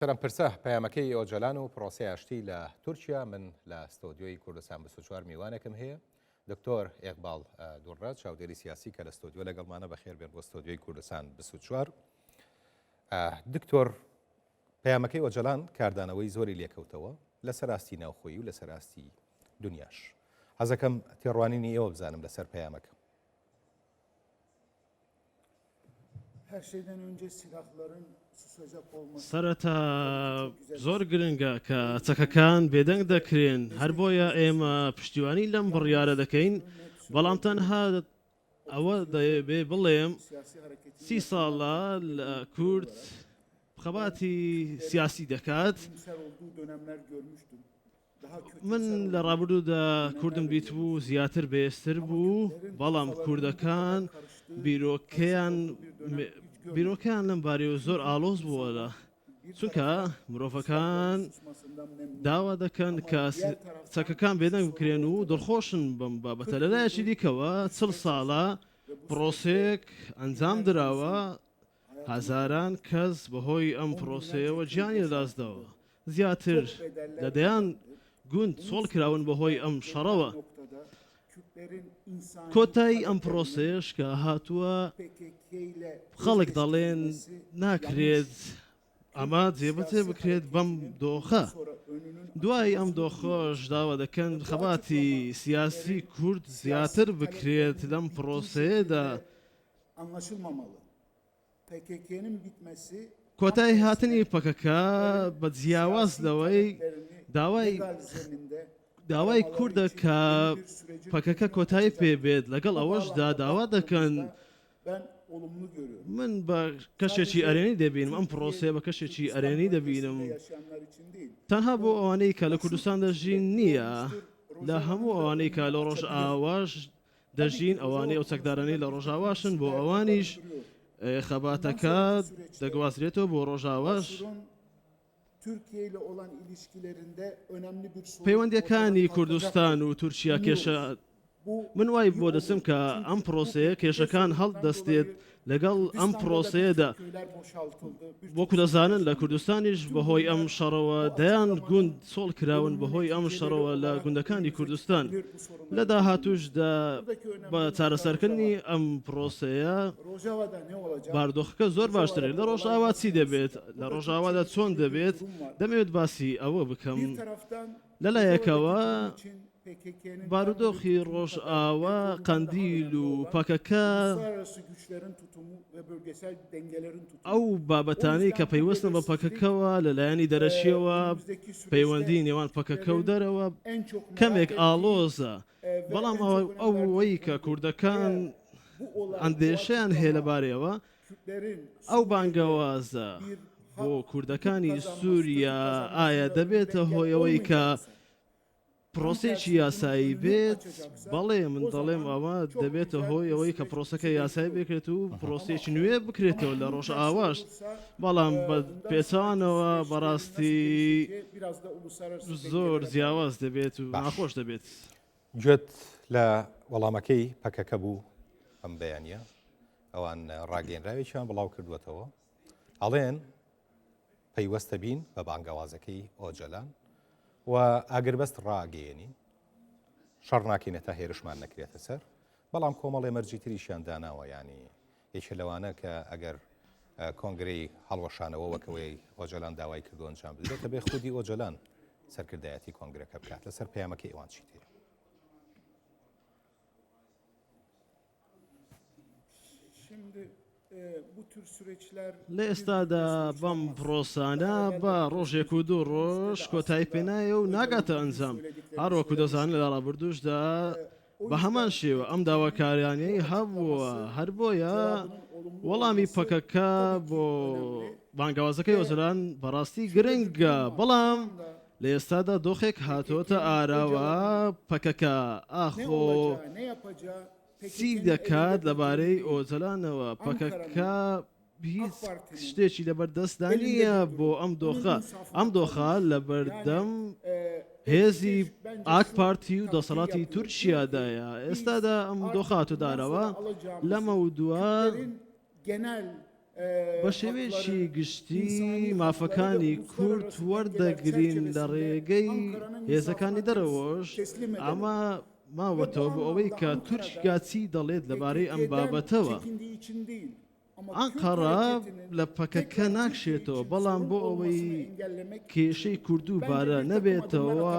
سەر ئەم پرسە، پەیامەکەی ئۆجەلان و پرۆسەی ئاشتی لە تورکیا، من لە ستۆدیۆی کوردستان 24 میوانێکم هەیە، دکتۆر ئێقباڵ دوڕە، چاودێری سیاسی کە لە ستۆدیۆ لەگەڵمانە، بەخێر بێن بۆ ستۆدیۆی کوردستان 24. دکتۆر، پەیامەکەی ئۆجەلان کاردانەوەی زۆری لێکەوتەوە لەسەر ئاستی ناوخۆیی و لەسەر ئاستی دنیاش. حەزەکەم تێڕوانینی ئێوە بزانم لەسەر پەیامەکە. سەرەتا زۆر گرنگە کە چەکەکان بێدەنگ دەکرێن، هەر بۆیە ئێمە پشتیوانی لەم بڕیارە دەکەین، بەڵام تەنها ئەوە دەبێ بڵێم سی ساڵە لە کورد خەباتی سیاسی دەکات. من لە ڕابردوودا کوردم دیتبوو زیاتر بەهێزتر بوو، بەڵام کوردەکان بیرۆکەیان بیرۆکەیان لەم بارەیەوە زۆر ئاڵۆز بووە لە چونکە مرۆڤەکان داوا دەکەن کە چەکەکان بێدەنگ بکرێن و دڵخۆشن بەم بابەتە لەلایەکی دیکەوە چڵ ساڵە پرۆسەیەک ئەنجام دراوە هەزاران کەس بەهۆی ئەم پرۆسەیەوە گیانی لەدەستداوە، زیاتر لە دەیان گوند چۆڵکراون بەهۆی ئەم شەڕەوە. کۆتایی ئەم پرۆسەیەش کە هاتووە، خەڵک دەڵێن ناکرێت ئەمە جێبەجێ بکرێت بەم دۆخە. دوای ئەم دۆخەش داوا دەکەن خەباتی سیاسی کورد زیاتر بکرێت لەم پرۆسەیەدا. کۆتایی هاتنی پەکەکە بە جیاواز لەوەی داوای داوای کوردە کە پەکەکە کۆتایی پێ بێت لەگەڵ ئەوەشدا داوا دەکەن من بە کەشێکی ئەرێنی دەبینم ئەم پرۆسەیە بە کەشێکی ئەرێنی دەبینم تەنها بۆ ئەوانەی کە لە کوردستان دەژین نییە لە هەموو ئەوانەی کە لە ڕۆژئاواش دەژین، ئەوانەی ئەو چەکدارانەی لە ڕۆژاواشن بۆ ئەوانیش خەباتەکە دەگوازرێتەوە بۆ ڕۆژاواش. پەیوەندییەکانی کوردستان و تورکیا کێشە من وای بۆ دەچم کە ئەم پرۆسەیە کێشەکان هەڵدەستێت لەگەڵ ئەم پرۆسەیەدا وەکو دەزانن لە کوردستانیش بەهۆی ئەم شەڕەوە دەیان گوند چۆڵ کراون بەهۆی ئەم شەڕەوە لە گوندەکانی کوردستان لە داهاتووشدا بە چارەسەرکردنی ئەم پرۆسەیە باردۆخەکە زۆر باشترە لە ڕۆژئاوا چی دەبێت لە ڕۆژئاوادا چۆن دەبێت دەمەوێت باسی ئەوە بکەم لەلایەکەوە بارودۆخی ڕۆژئاوا، قەندیل و پەکەکە، ئەو بابەتانەی کە پەیوەستن بە پەکەکەوە لە لایەنی دەرەکییەوە پەیوەندی نێوان پەکەکە و دەرەوە کەمێک ئاڵۆزە، بەڵام ئەوەی کە کوردەکان ئەندێشەیان هەیە لەبارەیەوە ئەو بانگەوازە بۆ کوردەکانی سووریا ئایا دەبێتە هۆی ئەوەی کە پرۆسەیەکی یاسایی بێت، بەڵێ من دەڵێم ئەوە دەبێتە هۆی ئەوەی کە پرۆسەکە یاسایی بکرێت و پرۆسەیەکی نوێ بکرێتەوە لە ڕۆژئاواش، بەڵام بە پێچەوانەوە بەڕاستی زۆر جیاواز دەبێت و باش. ناخۆش دەبێت. گوێت لە وەڵامەکەی پەکەکە بوو ئەم بەیانییە؟ ئەوان ڕاگەیەنراوێکیان بڵاو کردووەتەوە ئەڵێن پەیوەستە بین بە بانگەوازەکەی ئۆجەلان و ئاگربەست ڕاگەیەنین، شەڕ ناکەین هەتا هێرشمان نەکرێتە سەر، بەڵام کۆمەڵێ مەرجی تریشیان داناوە، یانی یەکێ لەوانە کە ئەگەر کۆنگرەی هەڵوەشانەوە وەک ئەوەی ئۆجەلان داوای کردو ئەنجام بدرێت، دەبێ خودی ئۆجەلان سەرکردایەتی کۆنگرەکە بکات. لەسەر پەیامەکەی ئەوان چیت هەیە؟ لە ئێستادا بەم پرۆسانە بە ڕۆژێک و دوو ڕۆژ کۆتایی پێنایە و ناگاتە ئەنجام هەروەکو دەزانن لە ڕابردووشدا بە هەمان شێوە ئەم داواکاریانەی هەبووە هەر بۆیە وەڵامی پەکەکە بۆ بانگەوازەکەی ئۆجەلان بەڕاستی گرنگە بەڵام لە ئێستادا دۆخێک هاتۆتە ئاراوە پەکەکە ئاخۆ چی دەکات لەبارەی ئۆجەلانەوە پەکەکە هیچ شتێکی لەبەردەستدا نییە بۆ ئەم دۆخە ئەم دۆخە لەبەردەم هێزی ئاک پارتی و دەسەڵاتی تورکیادایە ئێستادا ئەم دۆخاتۆدارەوە لەمە و دووە. بە شێوەیەکی گشتی مافەکانی کورد وەردەگرین لە ڕێگەی هێزەکانی دەرەوەش، ئەمە ماوەتەوە بۆ ئەوەی کە تورکیا چی دەڵێت لەبارەی ئەم بابەتەوە. ئەنقەرە لە پەکەکە ناکشێتەوە، بەڵام بۆ ئەوەی کێشەی کورد دووبارە نەبێتەوە،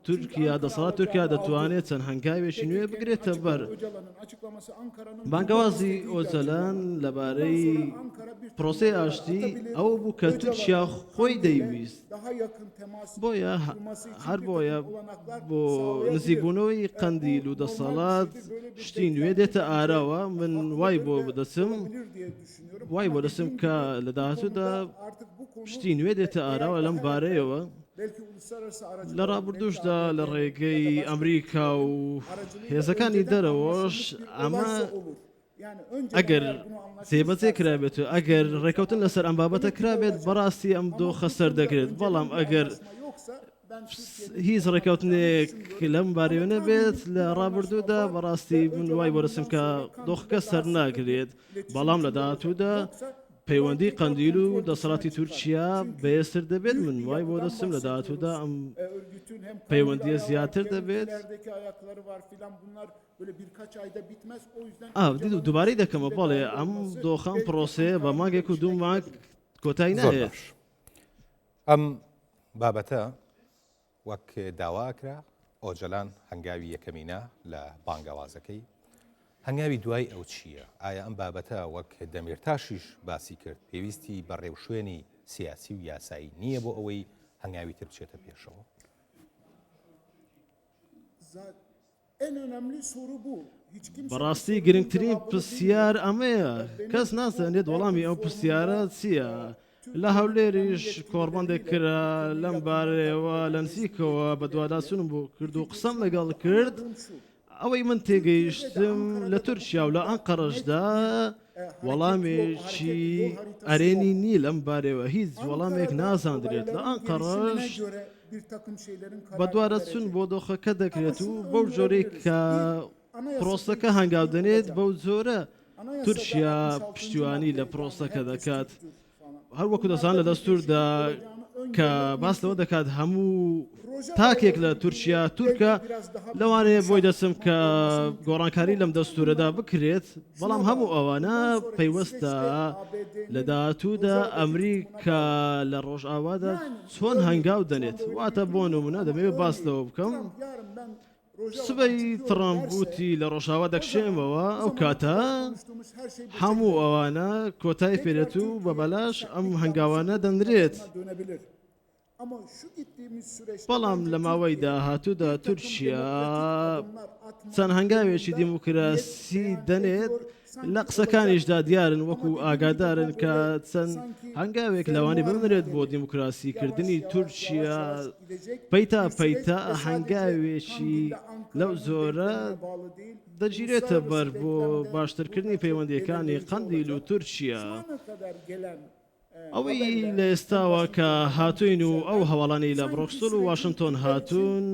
تورکیا دەسەڵات تورکیا دەتوانێت چەند هەنگاوێکی نوێ بگرێتە بەر. بانگەوازی ئۆجەلان لەبارەی پرۆسەی ئاشتی ئەوە بوو کە تورکیا خۆی دەیویست، بۆیە هەر بۆیە بۆ نزیکبوونەوەی قەندیل و دەسەڵات شتی نوێ دێتە ئاراوە، من وای بۆ دەچم وای بۆ دەچم کە لە داهاتوودا شتی نوێ دێتە ئاراوە لەم بارەیەوە. لە ڕابردووشدا لە ڕێگەی ئەمریکا و هێزەکانی دەرەوەش ئەمە ئەگەر جێبەجێ کرابێت و ئەگەر ڕێکەوتن لەسەر ئەم بابەتە کرابێت بەڕاستی ئەم دۆخە سەر دەگرێت بەڵام ئەگەر هیچ ڕێکەوتنێک لەم بارەیەوە نەبێت لە ڕابردوودا بەڕاستی من وای بۆ دەچم کە دۆخەکە سەر ناگرێت بەڵام لە داهاتوودا پەیوەندی قەندیل و دەسەڵاتی تورکیا بەهێزتر دەبێت، من وای بۆ دەچم لە داهاتوودا ئەم پەیوەندییە زیاتر دەبێت. دووبارەی دەکەمەوە، بەڵێ ئەم دۆخە، ئەم پرۆسەیە بە مانگێک و دوو مانگ کۆتایی نایەت. ئەم بابەتە وەک داواکرا ئۆجەلان هەنگاوی یەکەمینە لە بانگەوازەکەی، هەنگاوی دوای ئەو چییە؟ ئایا ئەم بابەتە وەک دەمیرتاشیش باسی کرد پێویستی بە ڕێوشوێنی سیاسی و یاسایی نییە بۆ ئەوەی هەنگاوی تر بچێتە پێشەوە؟ بەڕاستی گرنگترین پرسیار ئەمەیە، کەس نازانێت وەڵامی ئەو پرسیارە چییە. لە هەولێریش کۆڕبەندێک کرا لەم بارەیەوە لە نزیکەوە بەدواداچوونم بۆ کرد و قسەم لەگەڵ کرد. ئەوەی من تێگەیشتم لە تورکیا و لە ئەنقەرەشدا وەڵامێکی ئەرێنی نییە لەم بارەیەوە، هیچ وەڵامێک نازاندرێت. لە ئەنقەرەش بەدواداچوون بۆ دۆخەکە دەکرێت و بەو جۆرەی کە پرۆسەکە هەنگاو دەنێت بەو جۆرە تورکیا پشتیوانی لە پرۆسەکە دەکات. هەروەکو دەزان لە دەستوردا کە باس لەوە دەکات هەموو تاکێک لە تورکیا تورکە لەوانەیە بۆی دەچم کە گۆڕانکاری لەم دەستورەدا بکرێت بەڵام هەموو ئەوانە پەیوەستە لە داهاتوودا ئەمریکا لە ڕۆژئاوادا چۆن هەنگاو دەنێت واتە بۆ نمونە دەمەوێت باس لەوە بکەم سبەی تڕەمپ وتی لە ڕۆژاوا دەکشێمەوە، ئەو کاتە هەموو ئەوانە کۆتای پێدێت و بە بەلاش ئەم هەنگاوانە دەنرێت. بەڵام لە ماوەی داهاتوودا تورکیا چەند هەنگاوێکی دیموکراسی دەنێت، لە قسەکانیشدا دیارن وەکو ئاگادارن کە چەند هەنگاوێک لەوانەیە بنرێت بۆ دیموکراسی کردنی تورکیا پەیتا پەیتا هەنگاوێکی لەو جۆرە دەگیرێتە بەر بۆ باشترکردنی پەیوەندیەکانی قەندیل و تورکیا. ئەوەی لە ئێستاوە کە هاتووین و ئەو هەواڵانەی لە بڕۆکسل و واشنتۆن هاتوون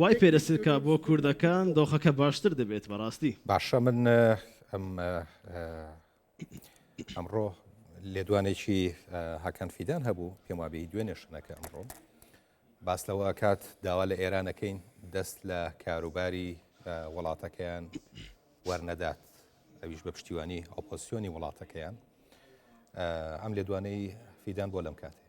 وای پێدەچێت کە بۆ کوردەکان دۆخەکە باشتر دەبێت بەڕاستی. باشە من ئەم ئەمڕۆ لێدوانێکی هاکان فیدان هەبوو پێم وابێ دوێنێ شنەکە ئەمڕۆ باس لەوە ئەکات داوا لە ئێران ئەکەین دەست لە کاروباری وڵاتەکەیان وەرنەدات ئەویش بە پشتیوانی ئۆپۆزسیۆنی وڵاتەکەیان ئەم لێدوانەی فیدان بۆ لەم کاتێ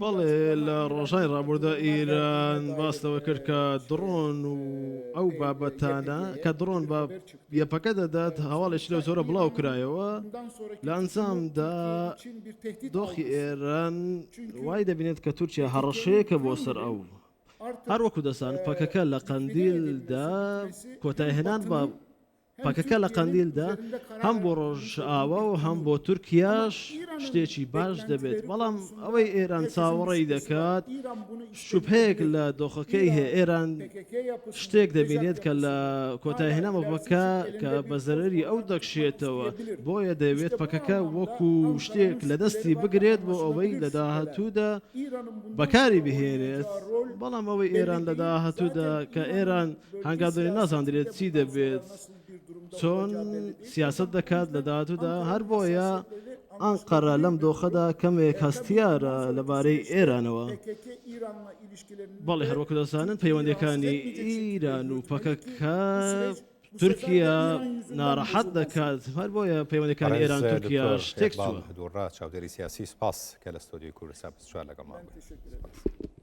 بەڵێ لە ڕۆژانی ڕابوردە ئیران باس لەوە کرد کە دڕۆن و ئەو بابەتانە کە دڕۆن بە یەپەکە دەدات هەواڵێکی لەو جۆرە بڵاو کرایەوە لە ئەنجامدا دۆخی ئێران وای دەبینێت کە تورکیا هەڕەشەیەکە بۆ سەر ئەو هەروەکو دەزان پەکەکە لە قەندیلدا کۆتایهێنان بە. پەکەکە لە قەندیلدا هەم بۆ ڕۆژئاوا و هەم بۆ تورکیاش شتێکی باش دەبێت، بەڵام ئەوەی ئێران چاوەڕێی دەکات شوبهەیەک لە دۆخەکەی هەیە، ئێران شتێک دەبینێت کە لە کۆتایهێنان بە پەکەکە کە بە زەرەری ئەو دەکشێتەوە، بۆیە دەیەوێت پەکەکە وەکو شتێک لە دەستی بگرێت بۆ ئەوەی لە داهاتوودا بەکاری بهێنێت، بەڵام ئەوەی ئێران لە داهاتوودا کە ئێران هەنگاو دەنێت نازاندرێت چی دەبێت، چۆن سیاسەت دەکات لە داهاتوودا، هەر بۆیە ئەنقەرە لەم دۆخەدا کەمێک هەستیارە لەبارەی ئێرانەوە. بەڵێ هەروەکو دەزانن پەیوەندیەکانی ئیران و پەکەکە تورکیا ناڕەحەت دەکات، هەر بۆیە پەیوەندیەکانی ئێران تورکیاش تێکچووە. دوڕا چاودێری سیاسی سپاس کە لە ستۆدیۆی کوردستان 24 لەگەڵمان بووی. سپاس.